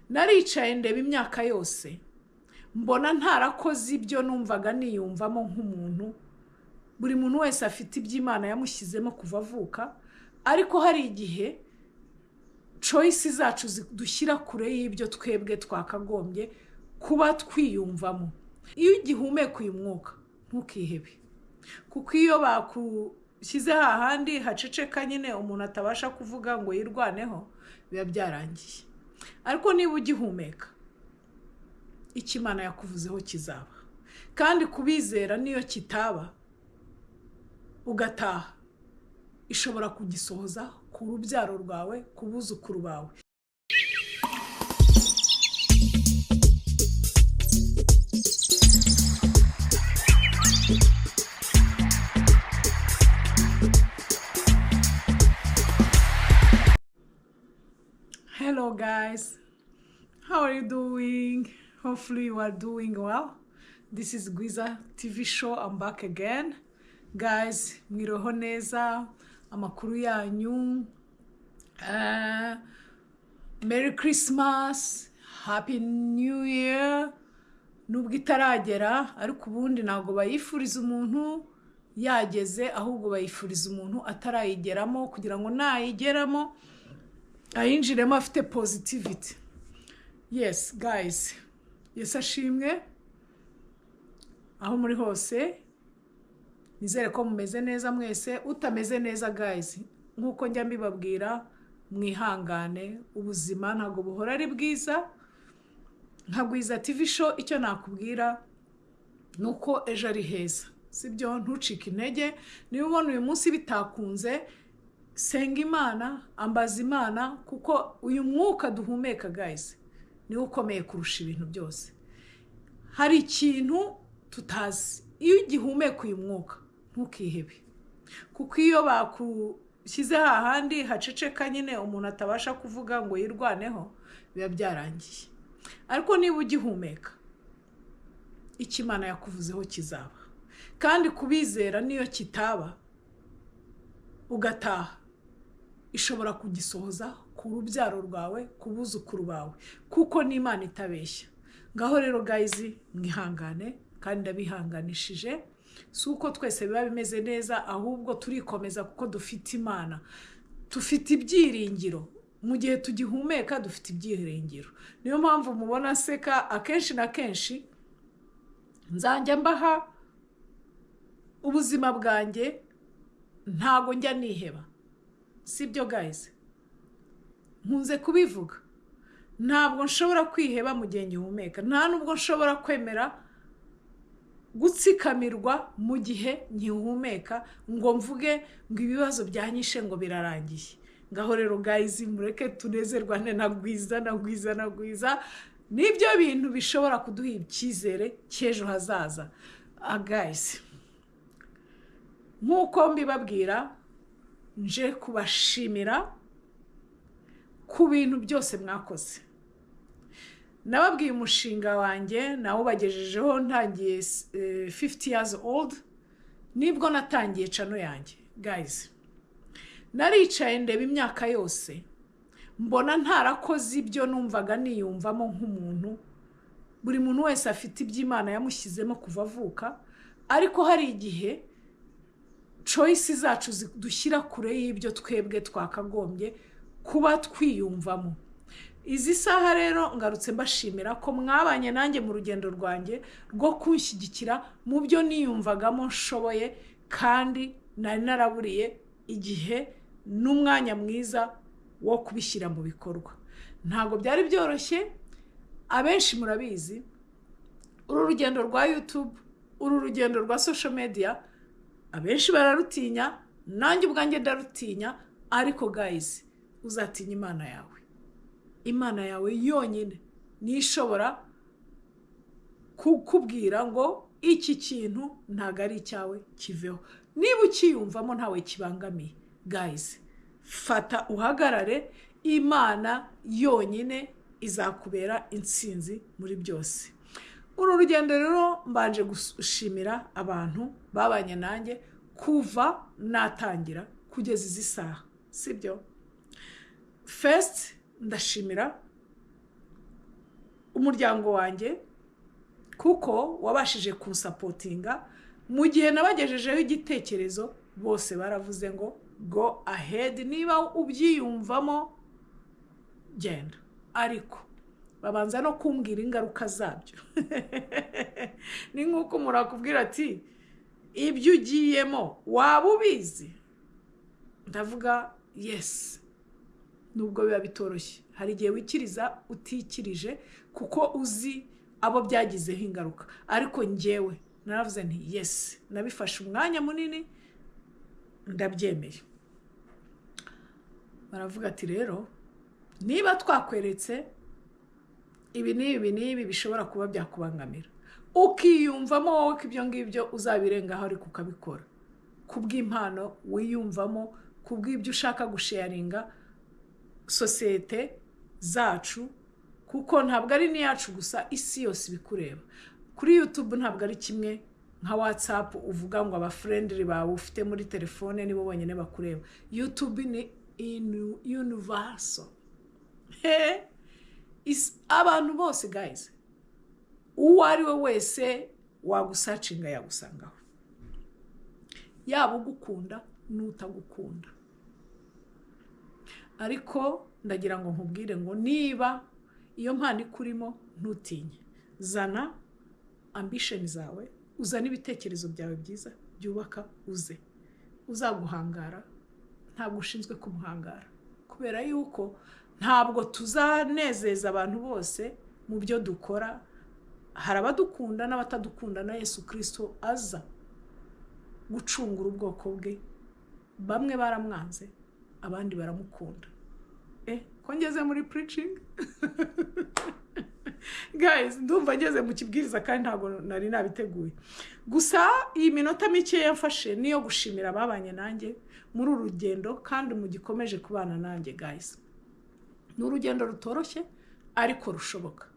Naricaye ndeba imyaka yose, mbona ntarakoze ibyo numvaga niyumvamo nk'umuntu. Buri muntu wese afite ibyo Imana yamushyizemo kuva avuka, ariko hari igihe choice zacu dushyira kure y'ibyo twebwe twakagombye kuba twiyumvamo. Iyo ugihumeka uyu mwuka, ntukihebe, kuko iyo bakushyize hahandi haceceka nyine, umuntu atabasha kuvuga ngo yirwaneho, biba byarangiye. Ariko niba ugihumeka, icyo Imana yakuvuzeho kizaba. Kandi kubizera, niyo kitaba ugataha, ishobora kugisohoza ku rubyaro rwawe, ku buzukuru bawe. Hello guys, how are you doing? Hopefully you are doing well. This is Gwiza TV show. I'm back again. Guys, mwiriho neza, amakuru yanyu. Merry Christmas, Happy New Year. Nubwo itaragera, ariko ubundi ntabwo bayifuriza umuntu yageze, ahubwo bayifuriza umuntu atarayigeramo, kugira ngo nayigeramo ayinjiremo afite positivity. Yes guys, Yesu ashimwe aho muri hose. Nizere ko mumeze neza mwese. Utameze neza guys, nk'uko njya mbibabwira, mwihangane, ubuzima ntabwo buhora ari bwiza. Nka Gwiza TV show, icyo nakubwira ni uko ejo ari heza, sibyo? Ntucike intege. Niba ubona uyu munsi bitakunze, senga Imana, ambaza Imana, kuko uyu mwuka duhumeka guys niwo ukomeye kurusha ibintu byose. Hari ikintu tutazi. Iyo ugihumeka uyu mwuka, ntukihebe, kuko iyo bakushyize hahandi haceceka nyine, umuntu atabasha kuvuga ngo yirwaneho, biba byarangiye. Ariko niba ugihumeka, icyo Imana yakuvuzeho kizaba. Kandi kubizera, niyo kitaba ugataha, ishobora kugisohoza ku rubyaro rwawe, ku buzukuru bawe, kuko n'Imana itabeshya. Ngaho rero guys, mwihangane, kandi ndabihanganishije. Si uko twese biba bimeze neza, ahubwo turikomeza kuko dufite Imana, dufite ibyiringiro. Mu gihe tugihumeka dufite ibyiringiro. Niyo mpamvu mubona nseka akenshi na kenshi. Nzajya mbaha ubuzima bwanjye, ntago njya niheba, sibyo guys? Nkunze kubivuga, ntabwo nshobora kwiheba mu gihe ngihumeka, nta nubwo nshobora kwemera gutsikamirwa mu gihe nkihumeka, ngo mvuge ngo ibibazo byanyishe, ngo birarangiye. Ngaho rero guys, mureke tunezerwane na Gwiza na Gwiza na Gwiza. Nibyo bintu bishobora kuduha icyizere cy'ejo hazaza. Guys, nk'uko mbibabwira, nje kubashimira ku bintu byose mwakoze. Nababwiye umushinga wanjye, nawubagejejeho ntangiye 50 years old, nibwo natangiye channel yanjye. Guys, naricaye ndeba imyaka yose, mbona ntarakoze ibyo numvaga niyumvamo nk'umuntu. Buri muntu wese afite ibyo Imana yamushyizemo kuva avuka, ariko hari igihe choice zacu dushyira kure y'ibyo twebwe twakagombye kuba twiyumvamo. Izi saha rero ngarutse mbashimira ko mwabanye nanjye mu rugendo rwanjye rwo kunshyigikira mu byo niyumvagamo nshoboye, kandi nari naraburiye igihe n'umwanya mwiza wo kubishyira mu bikorwa. Ntabwo byari byoroshye, abenshi murabizi. Uru rugendo rwa YouTube, uru rugendo rwa social media, abenshi bararutinya, nanjye ubwanjye ndarutinya. Ariko guys, uzatinya Imana yawe. Imana yawe yonyine niyo ishobora kukubwira ngo iki kintu ntabwo ari icyawe, kiveho. Niba ukiyumvamo ntawe kibangamiye, guys, fata uhagarare. Imana yonyine izakubera intsinzi muri byose. Uru rugendo rero, mbanje gushimira abantu babanye nanjye kuva natangira kugeza izi saha, sibyo? First, ndashimira Umuryango wanjye, kuko wabashije kunsupportinga mu gihe nabagejejeho igitekerezo. Bose baravuze ngo "Go ahead, niba ubyiyumvamo genda." Ariko babanza no kumbwira ingaruka zabyo. Ni nk'uko umuntu akubwira ati: "Ibyo ugiyemo waba ubizi?" Ndavuga yes, nubwo biba bitoroshye. Hari igihe wikiriza utikirije kuko uzi abo byagizeho ingaruka, ariko ngewe naravuze nti yes. Nabifashe umwanya munini, ndabyemeye. Baravuga ati: "Rero niba twakweretse ibi n'ibi n'ibi bishobora kuba byakubangamira, ukiyumvamo wowe ko ibyo ngibyo uzabirengaho, ariko ukabikora kubw'impano wiyumvamo, kubw'ibyo ushaka gusharinga sosiyete zacu, kuko ntabwo ari n'iyacu gusa, isi yose ibikureba kuri YouTube. Ntabwo ari kimwe nka WhatsApp uvuga ngo abafriends bawe ufite muri telefone nibo bonyine bakureba. YouTube ni universal. Abantu bose guys, uwo ari we wese wagusearchinga yagusangaho, yaba ugukunda n'utagukunda. Ariko ndagira ngo nkubwire ngo niba iyo mpano ikurimo, ntutinye. Zana ambition zawe, uzane ibitekerezo byawe byiza byubaka. Uze uzaguhangara ntabwo ushinzwe kumuhangara, kubera yuko ntabwo tuzanezeza abantu bose mu byo dukora. Hari abadukunda n'abatadukunda. Na Yesu Kirisito aza gucungura ubwoko bwe, bamwe baramwanze, abandi baramukunda. Ko ngeze muri preaching guys? Ndumva ngeze mu kibwiriza kandi ntabwo nari nabiteguye. Gusa iyi minota mikeya mfashe niyo gushimira ababanye nanjye muri uru rugendo kandi mugikomeje kubana nanjye. Guys, ni urugendo rutoroshye ariko rushoboka.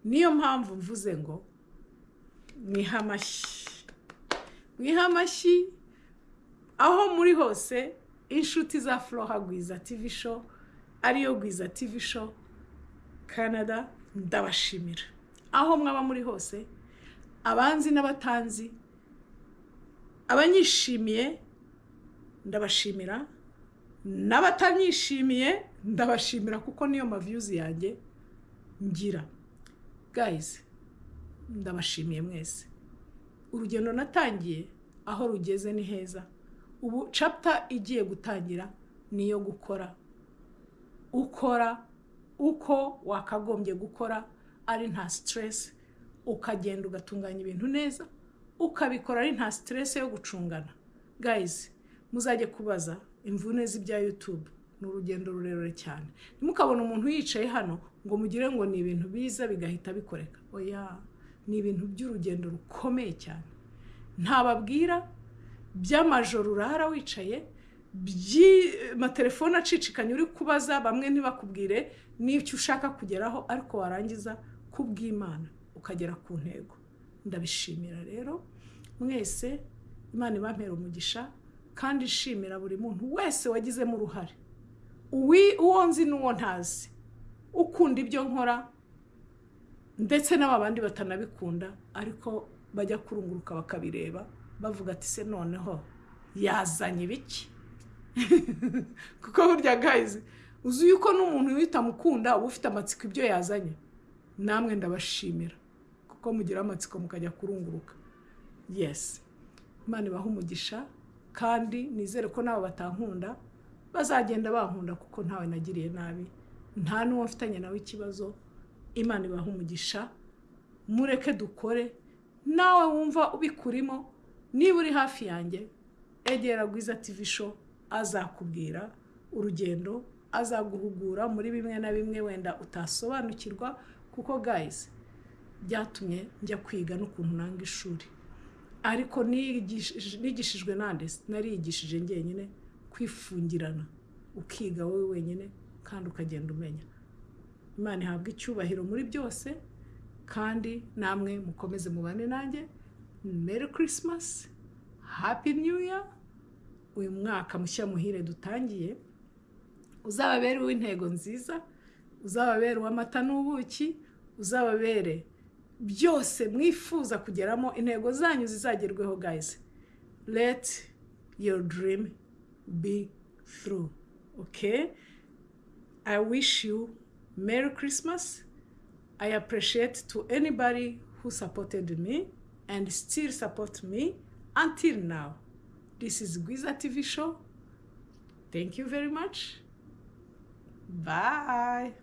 Niyo mpamvu mvuze ngo mwihe amashyi, mwihe amashyi aho muri hose, inshuti za Flora Gwiza TV Show, ariyo Gwiza TV Show Canada. Ndabashimira aho mwaba muri hose, abanzi n'abatanzi, abanyishimiye ndabashimira, n'abatanyishimiye ndabashimira, kuko niyo maviews yanjye ngira. Guys, ndabashimiye mwese. Urugendo natangiye, aho rugeze ni heza. Ubu chapter igiye gutangira niyo gukora, ukora uko wakagombye gukora ari nta stress, ukagenda ugatunganya ibintu neza, ukabikora ari nta stress yo gucungana. Guys, muzajye kubaza imvune z'ibya YouTube. Ni urugendo rurerure cyane. Ntimukabone umuntu yicaye hano ngo mugire ngo ni ibintu biza bigahita bikoreka. Oya, ni ibintu by'urugendo rukomeye cyane. Ntababwira by'amajoro urara wicaye, by'amatelefone acicikanye uri kubaza bamwe ntibakubwire n'icyo ushaka kugeraho, ariko warangiza kubw'Imana ukagera ku ntego. Ndabishimira rero mwese. Imana ibampera umugisha, kandi ishimira buri muntu wese wagizemo uruhare, uwo nzi n'uwo ntazi, ukunda ibyo nkora, ndetse n'aba bandi batanabikunda ariko bajya kurunguruka bakabireba bavuga ati: "Se noneho yazanye ibiki?" Kuko burya guys, uzi yuko n'umuntu utamukunda uba ufite amatsiko ibyo yazanye. Namwe ndabashimira kuko mugira amatsiko mukajya kurunguruka. Yes, Imana ibaha umugisha, kandi nizere ko nabo batankunda bazagenda bankunda, kuko ntawe nagiriye nabi, nta n'uwo mfitanye nawe ikibazo. Imana ibaha umugisha. Mureke dukore. Nawe wumva ubikurimo, niba uri hafi yanjye, egera Gwiza TV Show, azakubwira urugendo, azaguhugura muri bimwe na bimwe wenda utasobanukirwa. Kuko guys, byatumye njya kwiga n'ukuntu nanga ishuri, ariko nigishijwe nande? Narigishije njyenyine. Kwifungirana ukiga wowe wenyine kandi ukagenda umenya. Imana ihabwa icyubahiro muri byose, kandi namwe mukomeze mubane nanjye. Merry Christmas, Happy New Year. Uyu mwaka mushya muhire dutangiye uzababere uw'intego nziza, uzababere uw'amata n'ubuki. Uzababere byose mwifuza kugeramo, intego zanyu zizagerweho. Guys, let your dream be through, okay? I wish you Merry Christmas. I appreciate to anybody who supported me and still support me until now. This is Gwiza TV Show. Thank you very much. Bye.